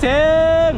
ເຊງ.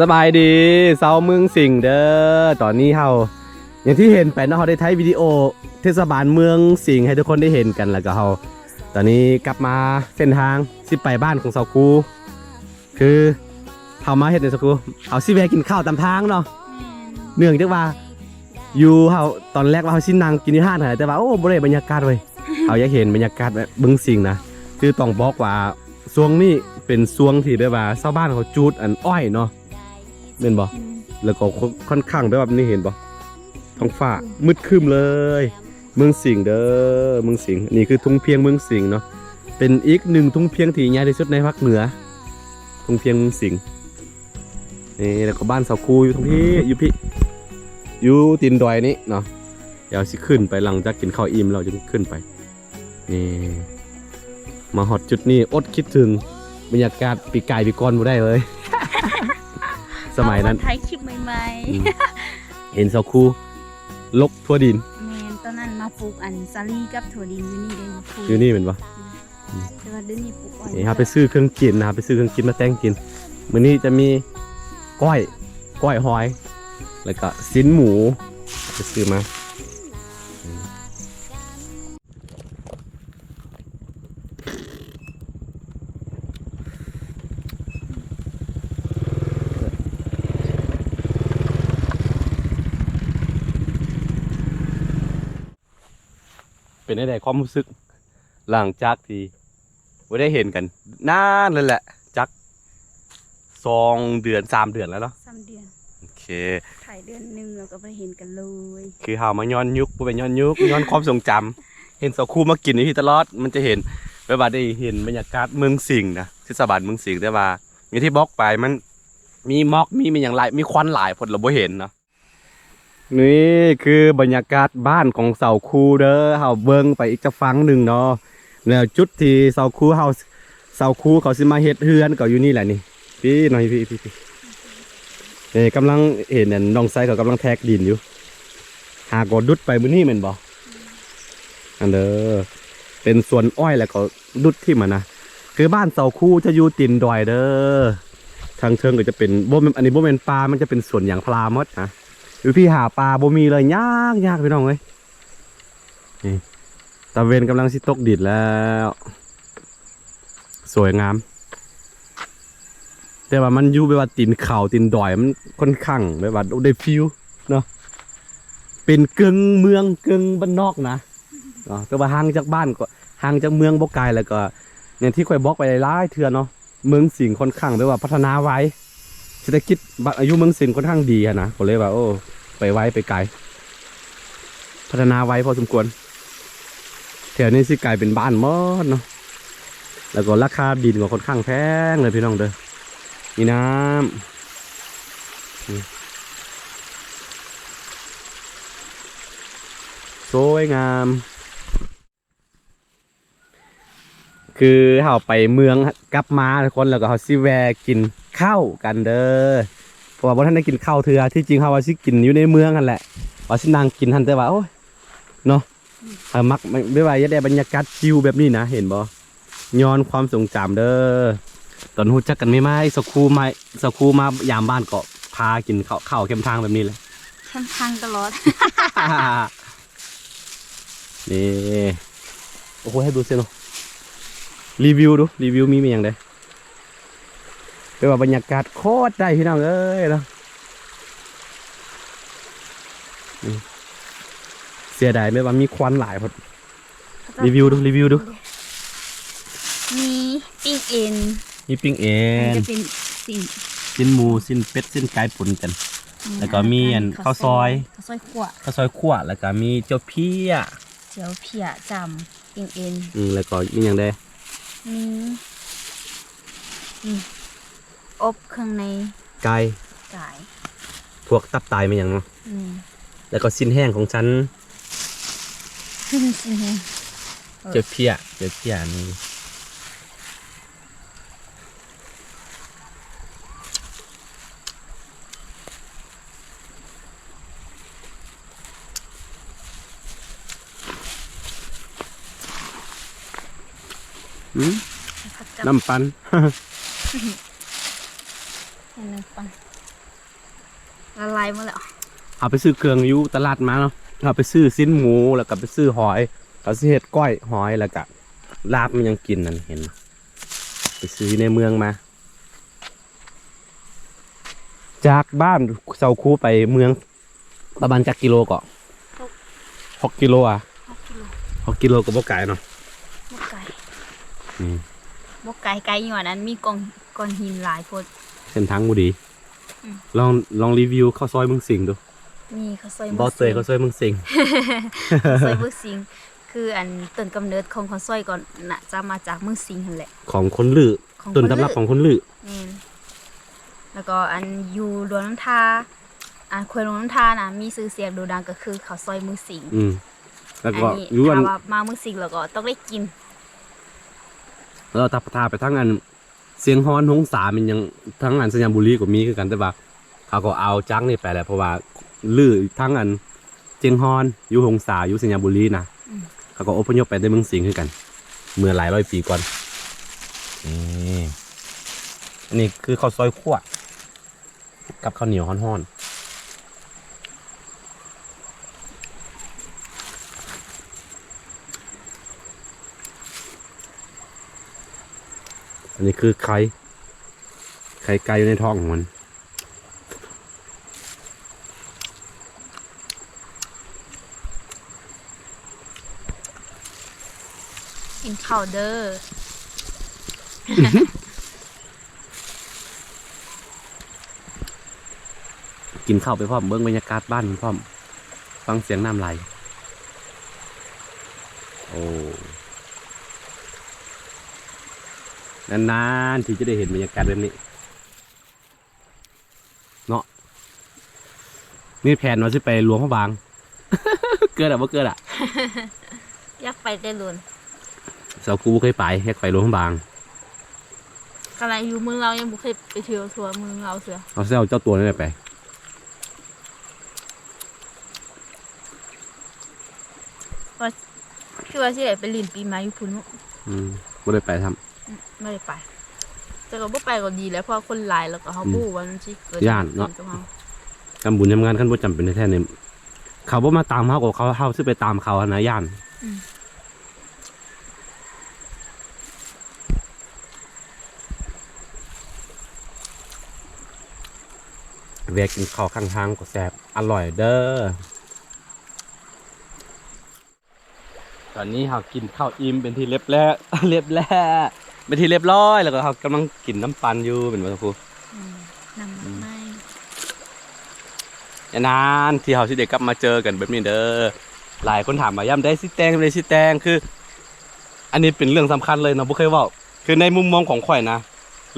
ສະບາຍດີຊາວເມືອງສິງເດີ. ຕອນນີ້ເຮົາ ຢ່າງທີ່ເຫັນໄປເນາະ ເຮົາໄດ້ຖ່າຍວິດີໂອເທດສະບານເມືອງສິງໃຫ້ທຸກຄົນໄດ້ເຫັນກັນ ແລ້ວກໍເຮົາ ຕອນນີ້ກັບມາເສັ້ນທາງຊິໄປບ້ານຂອງສາວຄູ. ຄືເຮົາມາເຮັດຫຍັງສາວຄູ? ເຮົາຊິແວ່ກິນເຂົ້າຕາມທາງເນາະ. ແມ່ນ. ເນື່ອງຈາກວ່າຢູ່ເຮົາ ຕອນແລກວ່າເຮົາຊິນັ່ງກິນຢູ່ຮ້ານຫັ້ນ ແຕ່ວ່າ ໂອ້ ບໍ່ໄດ້ບັນຍາກາດເວີຍ. ເຮົາຢາກເຫັນບັນຍາກາດແບບເມືອງສິງນະ. ຄືຕ້ອງບອກວ່າຊ່ວງນີ້ເປັນຊ່ວງທີ່ແບບວ່າຊາວບ້ານເຂົາຈູດອັນອ້ອຍເນາະ. ແມ່ນບໍ່? ອືມ ແລ້ວກໍຄ່ອນຂ້າງແບບວ່ານີ້ ເຫັນບໍ່? ທ້ອງຟ້າມືດຄຶ້ມເລີຍ. ເມືອງສິງເດີ ເມືອງສິງ. ນີ້ຄືທຸ່ງພຽງເມືອງສິງເນາະ. ເປັນອີກໜຶ່ງທຸ່ງພຽງທີ່ໃຫຍ່ທີ່ສຸດໃນພາກເໜືອ. ທຸ່ງພຽງເມືອງສິງ. ນີ້ ແລ້ວກໍບ້ານສາວຄູຢູ່ທາງພີ້ ຢູ່ພີ້ ຢູ່ຕີນດອຍນີ້ເນາະ. ດຽວຊິຂຶ້ນໄປ ຫຼັງຈາກກິນເຂົ້າອີ່ມແລ້ວຈຶ່ງຂຶ້ນໄປ. ນີ້ ມາຮອດຈຸດນີ້ ອົດຄິດເຖິງບັນຍາກາດປີກາຍປີກ່ອນບໍ່ໄດ້ເລີຍ. ສະໄໝນັ້ນ ຕອນຖ່າຍຄລິບໃໝ່ໆ ອືມ ເຫັນສາວຄູລົກຖົ່ວດິນ. ແມ່ນ ຕອນນັ້ນມາປູກອັນສາລີກັບຖົ່ວດິນຢູ່ນີ້ເດ້. ຢູ່ນີ້ແມ່ນບໍ່? ອືມ ແຕ່ວ່າດຽວນີ້ປູກອ້ອຍ. ນີ້ເຮົາໄປຊື້ເຄື່ອງກິນນະ ໄປຊື້ເຄື່ອງກິນມາແຕ່ງກິນ. ມື້ນີ້ຈະມີກ້ອຍ ກ້ອຍຫອຍ ແລ້ວກໍຊີ້ນໝູ ໄປຊື້ມາ. ເປັນແນວໃດຄວາມຮູ້ສຶກ ຫຼັງຈາກທີ່ບໍ່ໄດ້ເຫັນກັນນານແລ້ວແຫຼະ ຈັກສອງເດືອນ ສາມເດືອນແລ້ວເນາະ? ສາມເດືອນ. ໂອເຄ ຖ່າຍເດືອນໜຶ່ງແລ້ວກໍບໍ່ໄດ້ເຫັນກັນເລີຍ. ຄືເຮົາມາຍ້ອນຍຸກ ບໍ່ແມ່ນຍ້ອນຍຸກ ຍ້ອນຄວາມຊົງຈຳ. ເຫັນສາວຄູມາກິນຢູ່ທີ່ຕະຫຼອດ ມັນຈະເຫັນ ແບບວ່າໄດ້ເຫັນບັນຍາກາດເມືອງສິງນະ ເທດສະບານເມືອງສິງ. ແຕ່ວ່າຢ່າງທີ່ບອກໄປ ມັນມີໝອກ ມີ ມີຫຍັງຫຼາຍ ມີຄວັນຫຼາຍໂພດ ລະບໍ່ເຫັນເນາະ. ນີ້ຄືບັນຍາກາດບ້ານຂອງສາວຄູເດີ. ເຮົາເບິ່ງໄປອີກຈະຝັ່ງໜຶ່ງເນາະ ແລ້ວຈຸດທີ່ສາວຄູເຮົາ ສາວຄູເຂົາຊິມາເຮັດເຮືອນກໍຢູ່ນີ້ແຫຼະນີ້. ພີ້ໜ້ອຍ ພີ້ ພີ້ ພີ້. ເອີ ກຳລັງເຫັນອັນນ້ອງໄຊເຂົາກຳລັງແທກດິນຢູ່ ຫາກໍດຸດໄປມື້ນີ້ແມ່ນບໍ່? ອັນເດີ ເປັນສວນອ້ອຍແລ້ວກໍດຸດຖິ້ມຫັ້ນນະ. ຄືບ້ານສາວຄູຈະຢູ່ຕີນດອຍເດີ. ທາງເທິງກໍຈະເປັນ ບໍ່ແມ່ນ ອັນນີ້ບໍ່ແມ່ນປ່າ ມັນຈະເປັນສວນຢາງພາລາໝົດນະ. ຢູ່ພີ້ຫາປາບໍ່ມີເລີຍ ຍາກໆ ພີ່ນ້ອງເອີຍ. ນີ້ ຕາເວັນກຳລັງຊິຕົກດິນແລ້ວ ສວຍງາມ. ແຕ່ວ່າມັນຢູ່ແບບວ່າຕີນເຂົາຕີນດອຍ ມັນຄ່ອນຂ້າງແບບວ່າໄດ້ຟີລເນາະ. ເປັນເຄິ່ງເມືອງເຄິ່ງບ້ານນອກນະເນາະ. ແຕ່ວ່າຫ່າງຈາກບ້ານກໍ ຫ່າງຈາກເມືອງບໍ່ໄກ ແລ້ວກໍຢ່າງທີ່ຂ້ອຍບອກໄປຫຼາຍໆເທື່ອເນາະ ເມືອງສິງຄ່ອນຂ້າງແບບວ່າພັດທະນາໄວ ເສດຖະກິດ ອາຍຸເມືອງສິງຄ່ອນຂ້າງດີຫັ້ນນະ ກໍເລີຍວ່າ ໂອ້ ໄປໄວໄປໄກ ພັດທະນາໄວພໍສົມຄວນ. ແຖວນີ້ຊິກາຍເປັນບ້ານໝົດເນາະ ແລ້ວກໍລາຄາດິນກໍຄ່ອນຂ້າງແພງເລີຍພີ່ນ້ອງເດີ. ມີນ້ຳ ສວຍງາມ. ຄືເຮົາໄປເມືອງກັບມາທຸກຄົນ ແລ້ວກໍເຮົາຊິແວ່ກິນເຂົ້າກັນເດີ ເພາະວ່າບໍ່ທັນໄດ້ກິນເຂົ້າເທື່ອ. ທີ່ຈິງເຮົາວ່າຊິກິນຢູ່ໃນເມືອງຫັ້ນແຫຼະ ວ່າຊິນັ່ງກິນຫັ້ນ ແຕ່ວ່າ ໂອ້ຍ ເນາະ ເຮົາມັກແບບວ່າຢາກໄດ້ບັນຍາກາດຊິວແບບນີ້ນະ ເຫັນບໍ່? ຍ້ອນຄວາມຊົງຈຳເດີ ຕອນຮູ້ຈັກກັນໃໝ່ໆ ສາວຄູມາ ສາວຄູມາຢາມບ້ານກໍພາກິນເຂົ້າ ເຂົ້າແຄມທາງແບບນີ້ແຫຼະ ແຄມທາງຕະຫຼອດ. ນີ້ ໂອ້ໂຫ ໃຫ້ດູເຊໂນ ຣີວິວດູ ຣີວິວມີ ມີຫຍັງເດ້? ແປວ່າບັນຍາກາດໂຄດໄດ້ພີ່ນ້ອງເອີຍເນາະ. ນີ້ ເສຍດາຍແບບວ່າມີຄວັນຫຼາຍໂພດ. ຣີວິວດູ ຣີວິວດູ. ມີປີ້ງເອັນ ມີປີ້ງເອັນ ຈະເປັນຊີ້ນ ຊີ້ນໝູ ຊີ້ນເປັດ ຊີ້ນໄກ່ປົນກັນ. ອືມ ແລ້ວກໍມີອັນ ແລ້ວກໍ ເຂົ້າຊອຍ ເຂົ້າຊອຍຂົ້ວ ເຂົ້າຊອຍຂົ້ວ ແລ້ວກໍມີເຈ້ວເພ້ຍ ເຈ້ວເພ້ຍຈ້ຳ ປີ້ງເອັນ. ອືມ ແລ້ວກໍມີຫຍັງແດ່? ມີ ອືມ ອົບເຄື່ອງໃນໄກ່ ໄກ່ ພວກຕັບໄຕແມ່ນຫຍັງເນາະ. ອືມ ແລ້ວກໍຊີ້ນແຫ້ງຂອງສັນ ຊີ້ນແຫ້ງ ເຈົ້າເພ້ຍ ເຈົ້າເພ້ຍອັນນີ້. ອືມ ນ້ຳປັ່ນ ນ້ຳປັ່ນ. ລະລາຍໝົດແລ້ວ. ເຮົາໄປຊື້ເຄື່ອງຢູ່ຕະຫຼາດມາເນາະ, ເຮົາໄປຊື້ຊີ້ນໝູ ແລ້ວກໍໄປຊື້ຫອຍ, ເຂົາຊິເຮັດກ້ອຍຫອຍ ແລ້ວກໍລາບ ມັນຍັງກິນນັ້ນ ເຫັນ ໄປຊື້ໃນເມືອງມາ. ຈາກບ້ານເຊົາຄູໄປເມືອງ ປະມານຈັກກິໂລເກາະ? ຫົກ ຫົກກິໂລອະ? ຫົກກິໂລ ຫົກກິໂລກໍບໍ່ໄກເນາະ. ບໍ່ໄກ ອືມ ບໍ່ໄກ ໄກຍ້ອນອັນມີກ້ອງ ກ້ອນຫີນຫຼາຍໂພດ ເສັ້ນທາງບໍ່ດີ. ອືມ ລອງ ລອງຣີວິວເຂົ້າຊອຍເມືອງສິງດູ. ນີ້ເຂົ້າຊອຍເມືອງສິງ ບໍ່ເຄີຍເຂົ້າຊອຍເມືອງສິງ ເຂົ້າຊອຍເມືອງສິງ ຄືອັນຕົ້ນກຳເນີດຂອງເຂົ້າຊອຍກໍໜ້າຈະມາຈາກເມືອງສິງຫັ້ນແຫຼະ ຂອງຄົນລື້ ຂອງຄົນລື້ ຕົ້ນຕຳລັບຂອງຄົນລື້. ແມ່ນ ແລ້ວກໍອັນຢູ່ຫຼວງນ້ຳທາ ອັນແຂວງຫຼວງນ້ຳທານະ ມີຊື່ສຽງໂດ່ງດັງກໍຄືເຂົ້າຊອຍເມືອງສິງ. ອືມ ແລ້ວກໍ ອັນນີ້ ຢູ່ອັນ ຖ້າວ່າມາເມືອງສິງແລ້ວກໍຕ້ອງໄດ້ກິນ. ແລ້ວຖ້າ ຖ້າໄປທາງອັນຊຽງຮອນ ຫົງສາ ແມ່ນຫຍັງ ທາງອັນໄຊຍະບູລີກໍມີຄືກັນ ແຕ່ວ່າເຂົາກໍເອົາຈາກນີ້ໄປແຫຼະ ເພາະວ່າລື້ທາງອັນຊຽງຮອນ ຢູ່ຫົງສາ ຢູ່ໄຊຍະບູລີນະ. ອືມ ເຂົາກໍອົບພະຍົບໄປແຕ່ເມືອງສິງຄືກັນ ເມື່ອຫຼາຍຮ້ອຍປີກ່ອນ. ນີ້ ອັນນີ້ຄືເຂົ້າຊອຍຂົ້ວ ກັບເຂົ້າໜຽວຮ້ອນໆ. ອັນນີ້ຄືໄຂ່ ໄຂ່ໄກ່ຢູ່ໃນທ້ອງຂອງມັນ. ກິນເຂົ້າເດີ້. ກິນເຂົ້າໄປພ້ອມ ເບິ່ງບັນຍາກາດບ້ານພ້ອມ ຟັງສຽງນ້ຳໄຫຼ. ໂອ້ ນານໆ ທີ່ຈະໄດ້ເຫັນບັນຍາກາດແບບນີ້ເນາະ. ມີແຜນວ່າຊິໄປຫຼວງພະບາງ. ເກີດອະ ບໍ່ເກີດອະ? ຢາກໄປແຕ່ດົນ. ສາວກູບໍ່ເຄີຍໄປ, ຢາກໄປຫຼວງພະບາງ. ຂະໜາດຢູ່ເມືອງລາວຍັງບໍ່ເຄີຍໄປທ່ຽວທົ່ວເມືອງລາວເທື່ອ. ເອົາແຊວເຈົ້າຕົວນີ້ແຫຼະໄປ. ວ່າ ຄືວ່າຊິໄດ້ໄປຫຼິ້ນປີໃໝ່ຢູ່ພຸ້ນເນາະ. ອືມ ບໍ່ໄດ້ໄປຊ້ຳ. ອືມ ບໍ່ໄດ້ໄປ. ແຕ່ກໍບໍ່ໄປກໍດີແຫຼະ ເພາະວ່າຄົນຫຼາຍ ແລ້ວກໍເຮົາ ອືມ ບໍ່ຮູ້ວ່າມັນຊິເກີດຫຍັງຂຶ້ນກັບເຮົາ. ຢ້ານເນາະ. ທຳບຸນທຳງານ ຄັນບໍ່ຈຳເປັນແທ້ໆນີ້ ເຂົາບໍ່ມາຕາມເຮົາ ກໍເຂົາ ເຮົາຊິໄປຕາມເຂົາຫັ້ນນະ ຢ້ານ. ອືມ ແວະກິນເຂົ້າຂ້າງທາງກໍແຊບ ອະລ່ອຍເດີ້. ຕອນນີ້ເຮົາກິນເຂົ້າອີ່ມເປັນທີ່ລຽບແລ້ວ ລຽບແລ້ວ ເປັນທີ່ລຽບຮ້ອຍ ແລ້ວກໍເຮົາກຳລັງກິນນ້ຳປັ່ນຢູ່ ແມ່ນບໍ່ ສາວຄູ? ອືມ ນ້ຳໝາກໄມ້. ອືມ ນານໆ ທີ່ເຮົາຊິໄດ້ກັບມາເຈີກັນແບບນີ້ເດີ້. ຫຼາຍຄົນຖາມວ່າ ຍາມໃດຊິແຕ່ງ ຍາມໃດຊິແຕ່ງ? ຄື ອັນນີ້ເປັນເລື່ອງສຳຄັນເລີຍເນາະ ບໍ່ເຄີຍເວົ້າ. ຄືໃນມຸມມອງຂອງຂ້ອຍນະ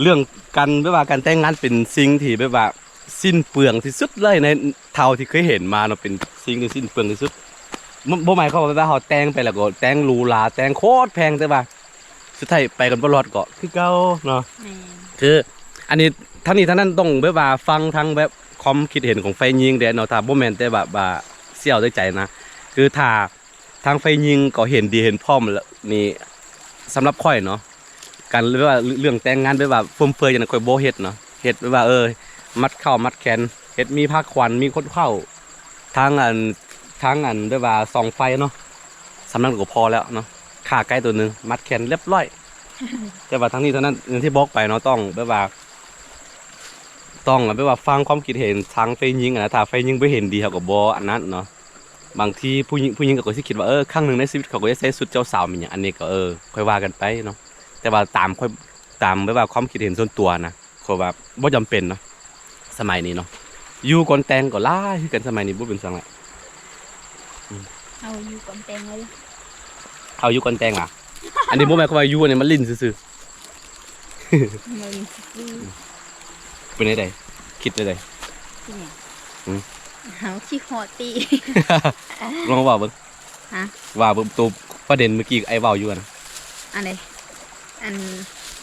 ເລື່ອງການ ແບບວ່າການແຕ່ງງານເປັນສິ່ງທີ່ແບບວ່າສິ້ນເປືອງທີ່ສຸດເລີຍ ໃນເທົ່າທີ່ເຄີຍເຫັນມາເນາະ ເປັນສິ່ງທີ່ສິ້ນເປືອງທີ່ສຸດ. ບໍ່ ບໍ່ໝາຍຄວາມວ່າແບບວ່າເຮົາແຕ່ງໄປແລ້ວກໍແຕ່ງຫຼູຫຼາ ແຕ່ງໂຄດແພງ ແຕ່ວ່າສຸດທ້າຍໄປກັນບໍ່ລອດກໍຄືເກົ່າເນາະ. ແມ່ນ ຄືອັນນີ້ ທັງນີ້ທັງນັ້ນຕ້ອງແບບວ່າຟັງທັງແບບຄວາມຄິດເຫັນຂອງຝ່າຍຍິງແດ່ເນາະ. ຖ້າບໍ່ແມ່ນແຕ່ແບບວ່າສຽວໃນໃຈນະ ຄືຖ້າ ທາງຝ່າຍຍິງກໍເຫັນດີເຫັນພ້ອມແລ້ວນີ້ ສຳລັບຂ້ອຍເນາະ ການ ແບບວ່າເລື່ອງແຕ່ງງານແບບວ່າຟຸມເຟືອຍຫຍັງນັ້ນ ຂ້ອຍບໍ່ເຮັດເນາະ. ເຮັດແບບວ່າ ເອີ ມັດເຂົ້າມັດແຂນ ເຮັດມີຜ້າຂວັນ ມີຄົດເຂົ້າ ທາງອັນ ທາງອັນ ແບບວ່າສ່ອງໄຟເນາະ. ສ່ຳນັ້ນກໍພໍແລ້ວເນາະ ຂ້າໄກ່ຕົວໜຶ່ງ ມັດແຂນລຽບຮ້ອຍ. ແຕ່ວ່າທັງນີ້ທັງນັ້ນ ຢ່າງທີ່ບອກໄປເນາະ ຕ້ອງແບບວ່າ ຕ້ອງແບບວ່າຟັງຄວາມຄິດເຫັນທາງຝ່າຍຍິງນະ. ຖ້າຝ່າຍຍິງບໍ່ເຫັນດີ ເຮົາກໍບໍ່ອັນນັ້ນເນາະ. ບາງທີຜູ້ຍິງ ຜູ້ຍິງເຂົາກໍຊິຄິດວ່າ ເອີ ຄັ້ງໜຶ່ງໃນຊີວິດເຂົາກໍຈະໃສ່ຊຸດເຈົ້າສາວແມ່ນຫຍັງ ອັນນີ້ກໍ ເອີ ຄ່ອຍວ່າກັນໄປເນາະ. ແຕ່ວ່າຕາມຂ້ອຍ ຕາມແບບວ່າຄວາມຄິດເຫັນສ່ວນຕົວນະ ຂ້ອຍວ່າບໍ່ຈຳເປັນເນາະ. ສະໄໝນີ້ເນາະ ຢູ່ກ່ອນແຕ່ງກໍຫຼາຍຄືກັນ ສະໄໝນີ້ບໍ່ເປັນຫຍັງລະ. ອືມ ເອົາຢູ່ກ່ອນແຕ່ງເລີຍ ເອົາຢູ່ກ່ອນແຕ່ງລະ. ອັນນີ້ບໍ່ແມ່ນຄຳວ່າຢູ່ ອັນນີ້ມາຫຼິ້ນຊື່ໆ. ມາຫຼິ້ນຊື່ໆ. ເປັນແນວໃດ? ຄິດແນວໃດ? ຄິດຫຍັງ? ຫືມ? ເຮົາຂີ້ຮອດຕິ. ລອງເວົ້າເບິ່ງ. ຮະ? ວ່າເບິ່ງໂຕປະເດັນເມື່ອກີ້ໄອ້ເວົ້າຢູ່ຫັ້ນນະ. ອັນໃດ? ອັນ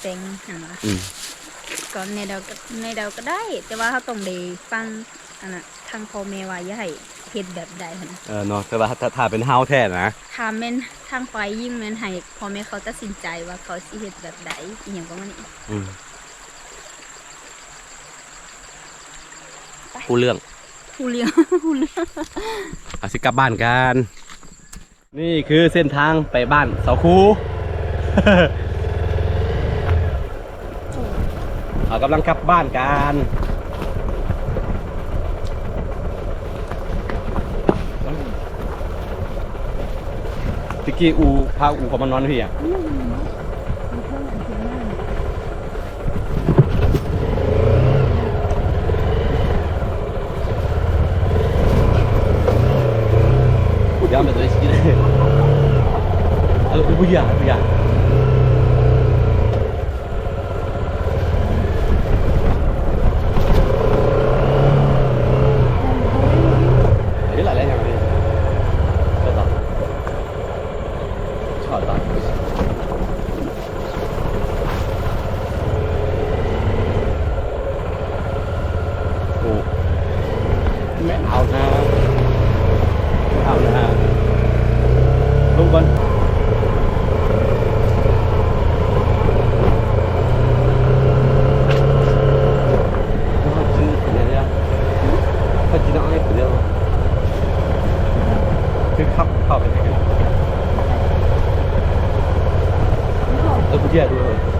ແຕ່ງຫັ້ນຫວາ? ອືມ. ກໍແນວໃດກໍ ແນວໃດກໍໄດ້ ແຕ່ວ່າເຮົາຕ້ອງໄດ້ຟັງ ອັນນະ ທາງພໍ່ແມ່ວ່າຢາກໃຫ້ເຮັດແບບໃດຫັ້ນນະ. ເອີເນາະ ແຕ່ວ່າຖ້າ ຖ້າເປັນເຮົາແທ້ນະ ຖ້າແມ່ນທາງຝ່າຍຍິງແມ່ນໃຫ້ພໍ່ແມ່ເຂົາຕັດສິນໃຈວ່າເຂົາຊິເຮັດແບບໃດ ອີ່ຫຍັງປະມານນີ້. ອືມ. ໄປ ຮູ້ເລື່ອງ. ຫູເຫຼືອງ ຫູເຫຼືອງ ເຮົາຊິກັບບ້ານກັນ. ນີ້ຄືເສັ້ນທາງໄປບ້ານເສົາຄູ ເຮົາກຳລັງກັບບ້ານກັນ. ຕະກີ້ອູ ພາອູເຂົ້າມານອນຢູ່ພີ້ອະ. ໂອ້ ແມ່ນເອົານາ ເອົານາ ລົງກ່ອນ. ເຮົາກິນເຂົ້າດຽວ ເຮົາກິນເອົາໃຫ້ຜູ້ດຽວ ຄືຂັບເຂົ້າໄປໃຫ້ກັນ ເອີ ຜູ້ດຽວດູ.